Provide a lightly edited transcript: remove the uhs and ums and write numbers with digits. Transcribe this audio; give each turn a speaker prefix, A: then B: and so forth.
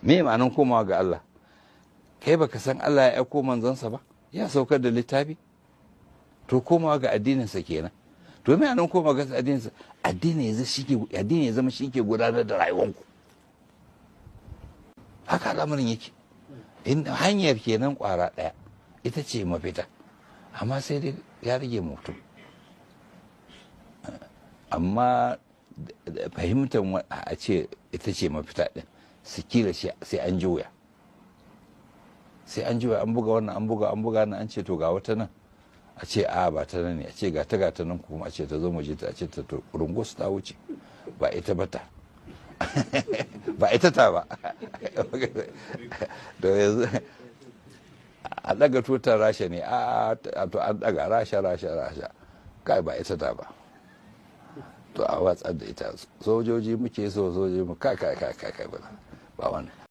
A: Me ma'anan komawa ga Allah? Kai baka san Allah ya aiko manzonsa ba, ya saukar da littafi? To komawa ga addininsa kenan. To me ma'anan komawa ga addininsa? Addini ya zama shi ke gudanar da rayuwanku. Haka al'amarin yake. In hanyar kenan kwara ɗaya ita ce mafita, amma sai dai ya rage mutum. Amma fahimtar a ce ita ce mafita ɗin, su kila sai an juya, sai an juya, an buga wannan, an buga, an buga nan, an ce to ga wata nan, a ce a ba ta nan ne, a ce ga ta, ga ta nan kuma, a ce ta zo mu je ta, a ce ta to rungus ta wuce, ba ita ba ta, ba ita ta ba. To yanzu a daga tutar Rasha ne, a to an daga Rasha, Rasha, Rasha, kai ba ita ta ba, to a watsar da ita. Sojoji muke so, sojoji mu, kai kai kai kai kai, ba wannan.